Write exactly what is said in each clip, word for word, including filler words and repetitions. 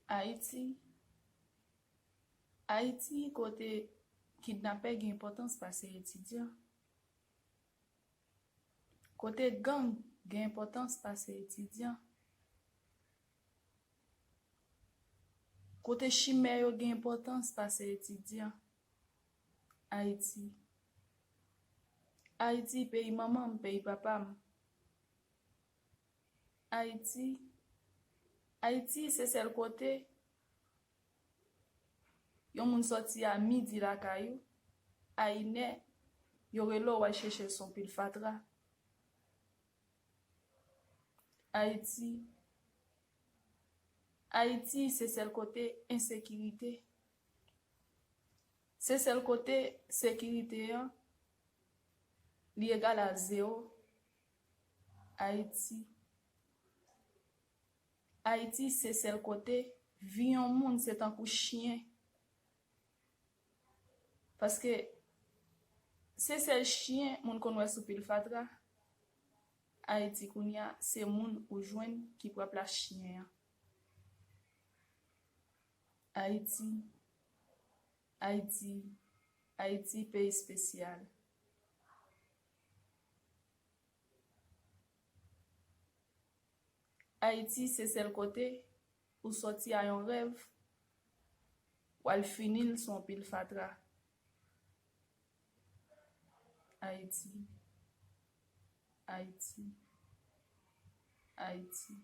Ayiti, Ayiti kote kidnapè gen enpòtans pase etidyan, kote gang gen enpòtans pase etidyan, kote chimè yo gen enpòtans pase etidyan. Ayiti, Ayiti peyi manman m, peyi papa m. Ayiti, Ayiti se sèl kote yon moun sòti a midi lakay ou, a inè, yo rele w al chèche l sou yon pil fatra. Ayiti, Ayiti se sèl kote ensekirite. Se sèl kote sekirite an, li egal a zewo. Ayiti, Ayiti se sèl kote vi yon moun se tankou chyen. Paske se sèl chyen moun konn wè sou pil fatra. Ayiti kounye a, se moun ou jwenn ki pran plas chyen an. Ayiti, Ayiti, Ayiti peyi espesyal. Ayiti se sèl kote ou sòti a yon rèv, w al fini l sou yon pil fatra. Ayiti, Ayiti, Ayiti.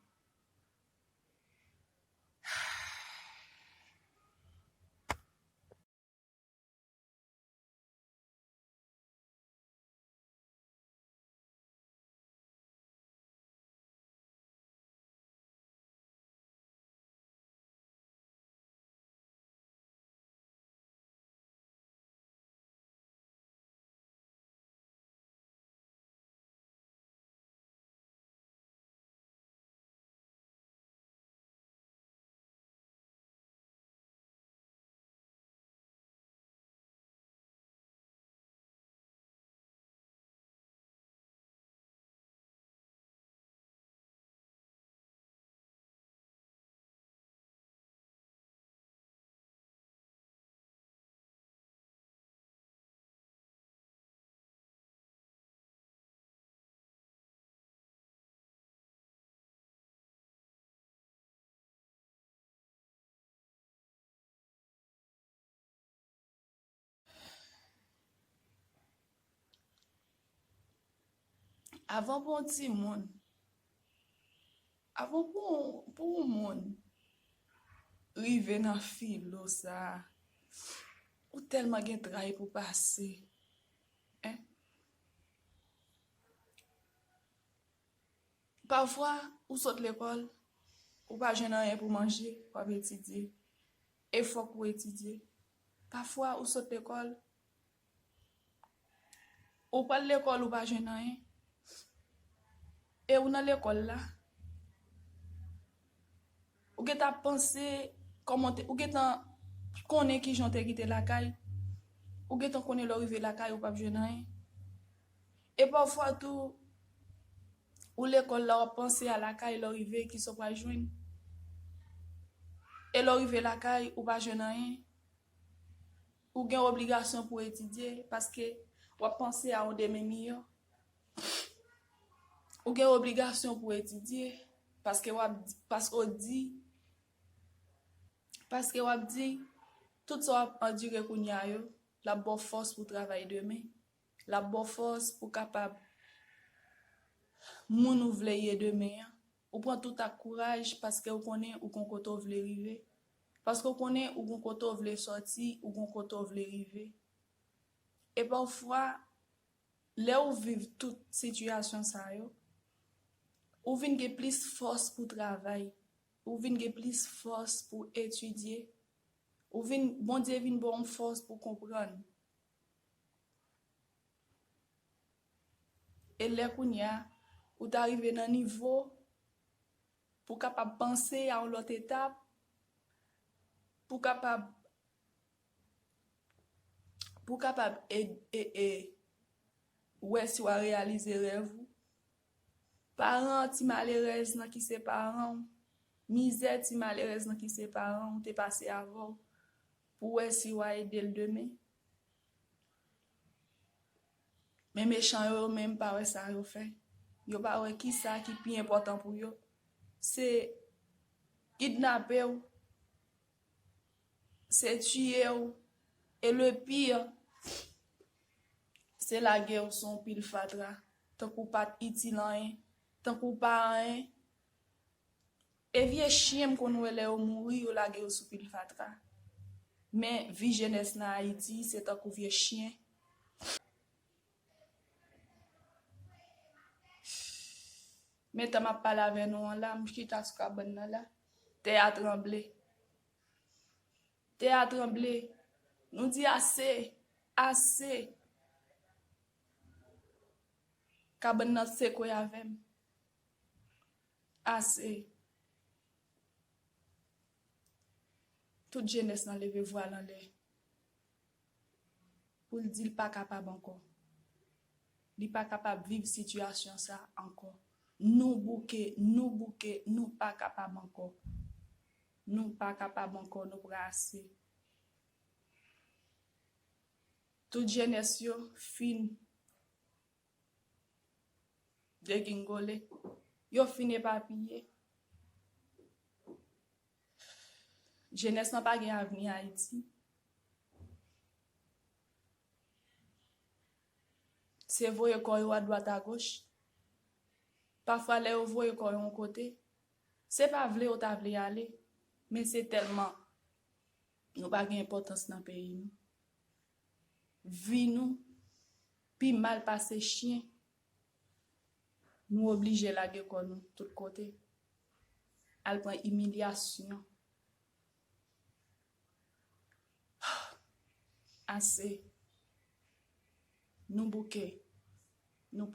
Avan pou yon timoun, avan pou, pou yon moun rive nan filo sa a, ou tèlman gen tray pou pase. Hein? Pafwa, ou sot lekòl, ou pa jwenn anyen pou manje, w ap etidye. E fòk ou etidye. Pafwa, ou sot lekòl, ou pral lekòl, ou pa jwenn anyen. E ou nan lekòl la. Ou gentan ap panse kòman w te, ou gentan konnen kijan w te kite lakay. Ou gentan konnen lè w rive lakay, ou p ap jwenn anyen. E pafwa tou, ou lekòl la, w ap panse a lakay, lè w rive, kisa w pral jwenn. E lè w rive lakay, ou pa jwenn anyen. Ou gen obligasyon pou w etidye, paske w ap panse a yon demen miyò. Ou gen obligasyon pou w etidye, paske w ap, paske w di, paske w ap di, tout sa w ap andire kounye a yo, l ap ba w fòs pou w travay demen. L ap ba w fòs pou w kapab moun ou vle ye demen an. Ou pran tout ak kouraj paske ou konnen ou gon kote w vle rive. Paske ou konnen ou gon kote w vle sòti, ou gon kote w vle rive. E pafwa, lè ou viv tout sitiyasyon sa yo, ou vin gen plis fòs pou travay, ou vin gen plis fòs pou etidye, ou vin, Bondye vin ba w yon fòs pou konprann. E lè kounye a, ou ta rive nan nivo pou w kapab panse a yon lòt etap, pou w kapab, pou w kapab e, e, e, wè si w a reyalize rèv ou. Paran ti malerèz nan ki se paran w, Mizè ti malerèz lan ki se paran w te pase avè w pou w wè si w a ede l demen. Men mechan yo, yo menm pa wè sa yo fè. Yo pa wè kisa ki pi enpòtan pou yo. Se kidnape w, se tiye w, e le pire, se lage w sou yon pil fatra, tankou w pa t itil anyen, tankou w pa anyen. E vye chyen m konn wè lè yo mouri, yo lage yo sou pil fatra. Men vi jenès nan Ayiti, se tankou vye chyen. Men tan m ap pale avè nou an la, m chita sou kabann nan la. Tè a tranble. Tè a tranble. Nou di ase, ase. Kabann nan sekwe avè m. Ase. Tout jenès lan leve vwa l anlè pou l di l pa kapab ankò. Li pa kapab viv sitiyasyon sa ankò. Nou bouke, nou bouke, nou pa kapab ankò. Nou pa kapab ankò, nou brase. Tout jenès yo fin degingole. Yo fin epapiye. Jenès lan pa gen avni Ayiti. Se voye kò yo adwat agoch. Pafwa, lè yo voye kò yo yon kote, se pa vle yo ta vle ale, men se tèlman nou pa gen enpòtans nan peyi nou. Vi nou pi mal pase chyen. Nou oblije lage kò nou tout kote, al pran imilyasyon. Ase. Nou bouke.